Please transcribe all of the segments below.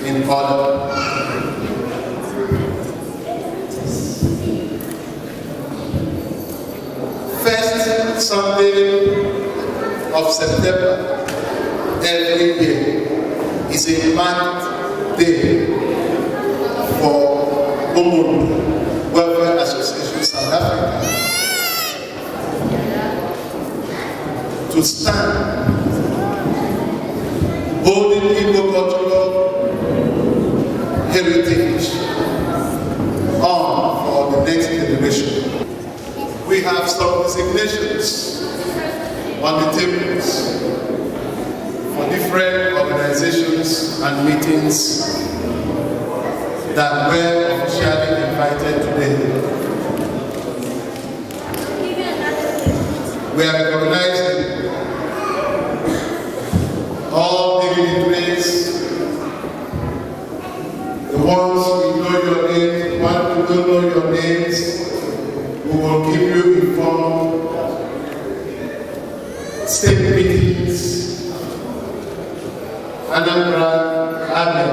In order. First Sunday of September every year is a marked day for Umundu Welfare Association South Africa to stand holding Igbo cultural heritage on for the next generation. We have some designations on the tables for different organizations and meetings that were officially invited today. We are recognizing all dignitaries, the ones we know your names, the ones who don't know your names, we will keep you informed. State meetings, Anambra, Abia,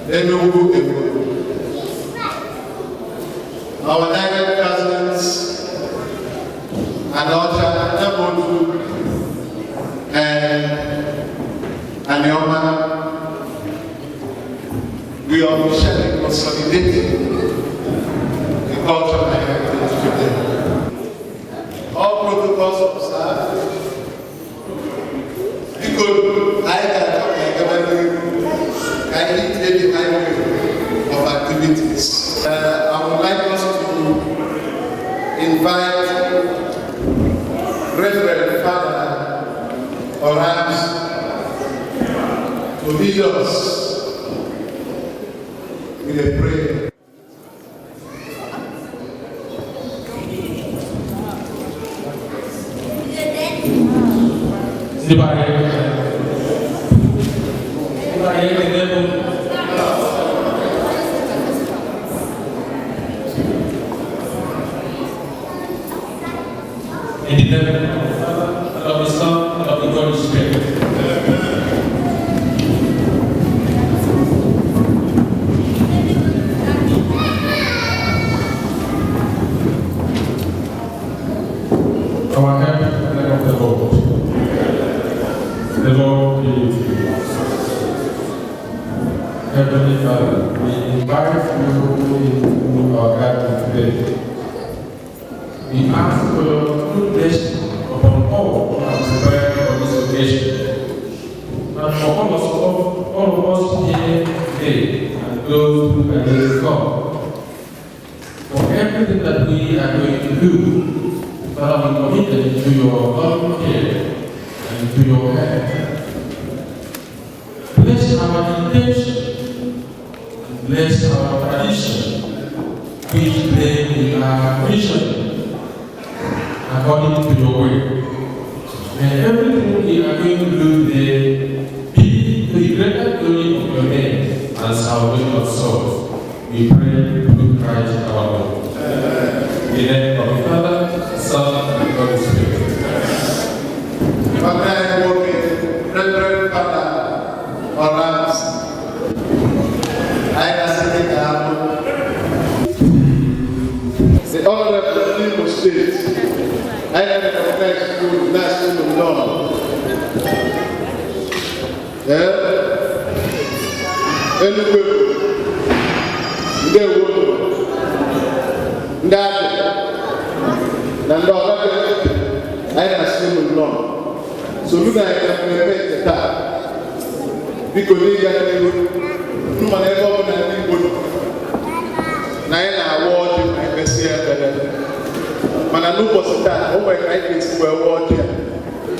Enugu, Ebonyi. Our direct cousins, Anaocha, Anamotu, and Anioma, we are officially consolidating the cultural heritage today. All protocols observed. Biko, anyị ga-achọ ka anyị gaba n'ihu ka anyị hit the highway of activities. I would like us to invite Reverend Father Orams to lead us with a prayer. Ndị be anyị, ndị be anyị, ekele m. In the name of the Father, and of the Son, and of the Holy Spirit. Our help in the name of the Lord. The Lord be with you. Heavenly Father, we invite you into our gathering today. We ask for your good blessing upon all who have prepared for this occasion, and for all of us here today and those who are yet to come. For everything that we are going to do, Father, we commit it into your loving care and into your hand. Bless our intention and bless our tradition, which today we are visioning according to your will. May everything we are going to do today be to the greater glory of your name and salvation of souls. We pray through Christ our Lord. In the name of the Father, the Son, and the Holy Spirit. Nwanne anyị nwoke, Reverend Father Orams, anyị na-asị gị daalụ. The Honorable Imo State, anyị na-recognize you, na-asị unu nnọọ. Ee, Enugu, ndewo, ndị Abịa na ndị ọzọ, anyị na-asị unu nnọọ. Solu na anyị na mmemme nke taa. Biko, n'ịga n'ihu, mma na ebe ọ bụla ndị Igbo nọ na anyị na-awa ọjị ma anyị mesịa ekpere, mana n'ụbọchị taa o nwere ka anyị ga-esi wee waa ọjị a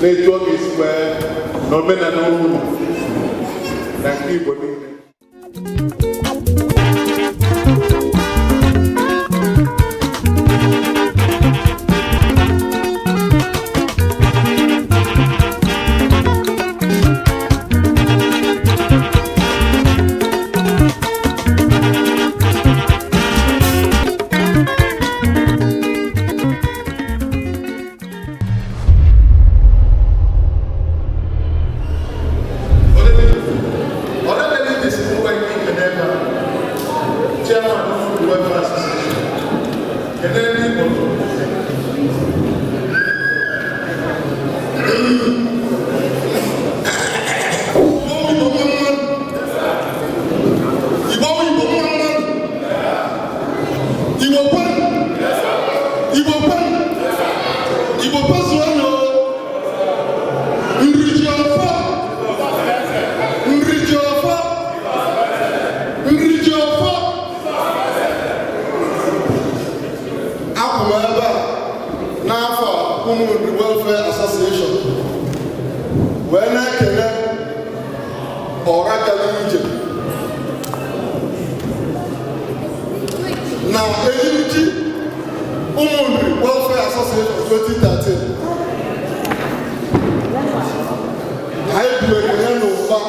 na-etu ọ ga-esi wee na omenala unu na nke Igbo niile. Nri ji ọfọ. Akwụ m ebe a n'afọ Ụmụnri Welfare Association wee na-ekele ọra gara ije na ejiji Ụmụnri Welfare Association 2013. Anyị bu ekele na ụba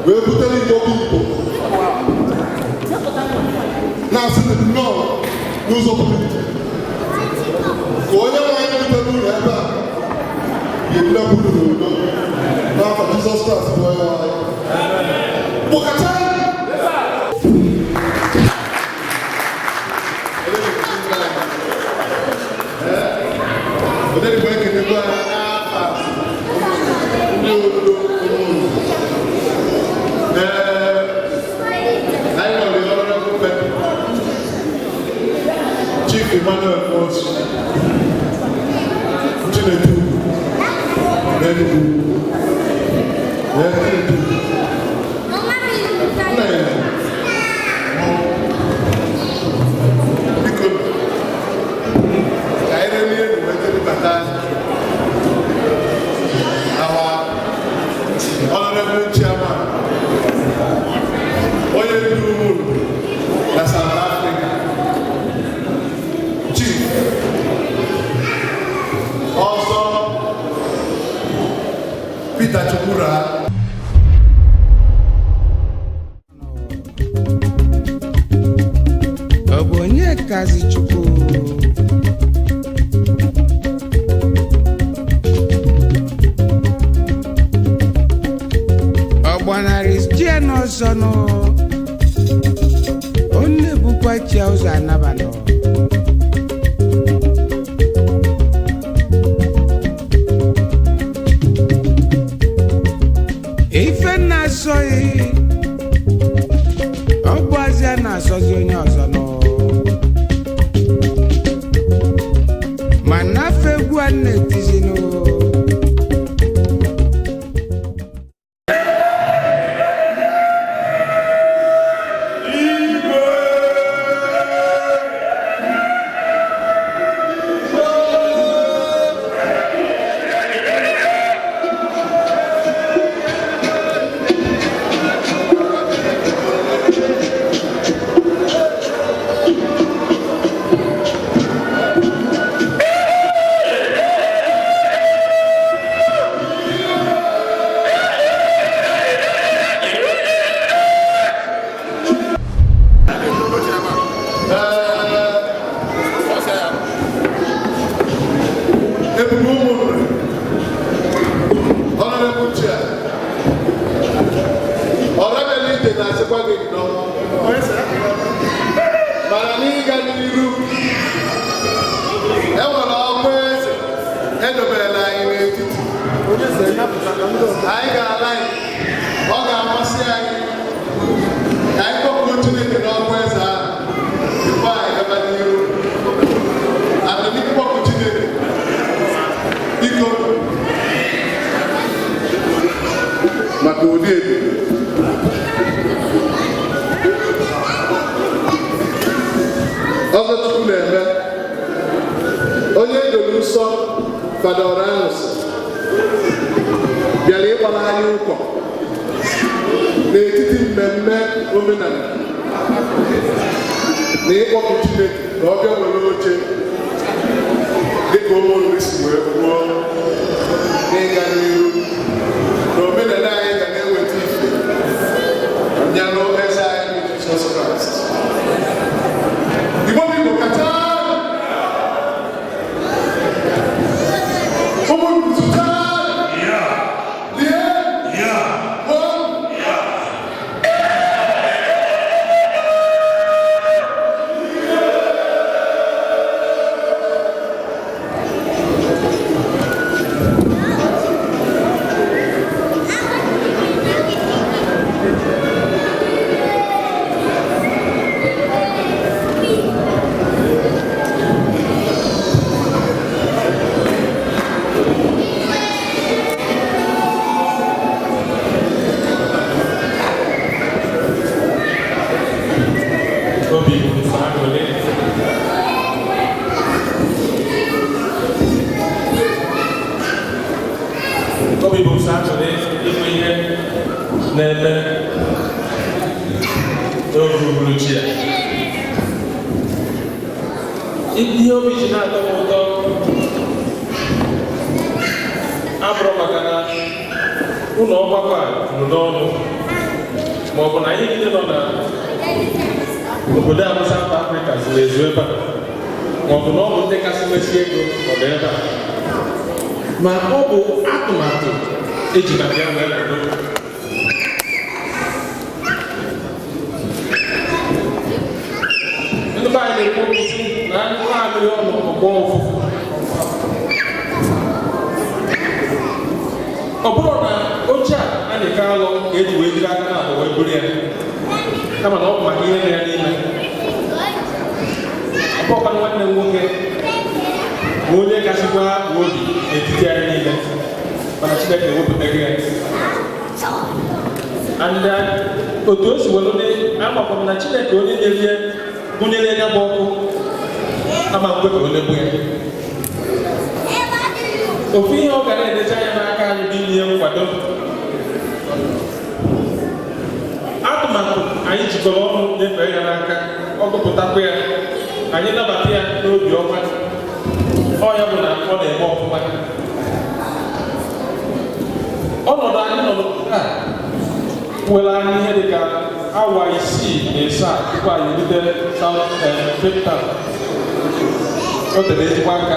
wee butere Igbo bụ Igbo, na-asị nnọọ n'ụzọ pụrụ iche ka onye nwe anyị butere unu ebe a ga-ebulakwa unu n'udo n'afọ Jizọs Kraịst bụ onye nwe anyị. Kpọkọta. Odenigbo, ekenekwa n'afa ndị obodo ụmụ. Ee, anyị nwere Honorable Patron, Chief Emmanuel Nwosu, Chinedu n'Enugu. Ee, Chinedu. Nna ya. Biko, ka anyị relie elu wee jebata our honorable chairman, onye ndu ụmụ na South Africa, Chief Ọzọ Peter Chukwura. Ọ bụ onye kazi Chukwu? Ọ gbanarị chi n'ọsọ nụ, ọ na-ebukwa chi ụzọ anabanụ. Ife na-asọghị, ọ bụ azịa na-asọzi onye ọzọ nụ, ma nafe egwu a na-etizinụ. Ebube Ụmụnri, Honorable Chair, Ọrabelite, na-asịkwa gị nnọọ, mana n'ịga n'iru, enwere ọkwa eze edobere anyị n'etiti. Anyị ga-ala, ọ ga-amasị anyị ka anyị kpọkuo Chineke n'ọkwa eze ahụ tupu anyị gaba n'iru. Adịmikpọkụ Chineke, biko, maka ụdị ebube ọzọ Chukwu na-eme. Onye edoro nsọ, Fada Ọranus, bịara ịgbara anyị ụkọ n'etiti mmemme omenala na ịkpọpụ Chineke ka ọ bịa were oche dịka ụmụnri si wee kwuo. N'ịga n'iru na omenala anyị ga na-eweta ife nyanụ eze anyị bụ Jizọs Kraịst. Igbo bụ Igbo kacha. Ụmụ zụta lie ṅụọ. N'oge uhuruchi a, ihe obi ji na-atọ m ụtọ abụrụ maka na ụlọ ọgbakọ a juru n'ọnụ, ma ọ bụ na anyị niile nọ na obodo a bụ South Africa zuru ezu ebe a, ma ọ bụ na ọ bụ ndị kasị nwesi ego ọ dị ebe a, ma ọ bụ atụmatụ eji maka ya wee kwado. Ndị be anyị na-ekwu okwu sị na anyụ amịrị ọnụ ọgbọ ụfụfụ. Ọ bụrụ na oche a anyị ka alụ ka eji wee jiri aka na abụọ wee buru ya, kama na ọ bụ maka ihe dị ya n'ime. Ọkpọkwa nwanne m nwoke bụ onye kasịkwa akpụ obi n'etiti anyị niile, mana Chineke ewepụtaghị ya. And otu o si were dị, amakwa m na Chineke onye na-erie gụnyere ya bụ ọkụ ama nkwe ka o legbu ya. Ofu ihe ọ ga na-enecha anya n'aka anyị bụ inye nkwado. Atụmatụ anyị jikọrọ ọnụ nyefee ya n'aka, ọ gụpụtakwa ya, anyị nabata ya n'obi ọma. Ọ ya bụ na ọ na-eme ọfụma. Ọnọdụ anyị nọ n'obodo a were anyị ihe dị ka awa 6 na 7 tupu anyị erute South Cape Town. O tere ezigbo aka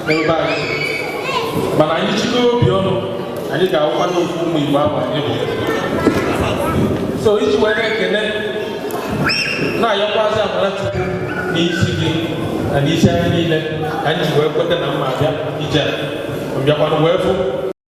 n'ebe anyị, mana anyị jikọọ obi ọnụ, anyị ga-awụkwa n'ofu ụmụ Igbo ahụ anyị bụ. So iji wee na-ekene na-ayọkwazị amara Chukwu n'isi gị na n'isi anyị niile, ka anyị ji wee kweta na mma abịa ije a bịakwanụ wee fụ.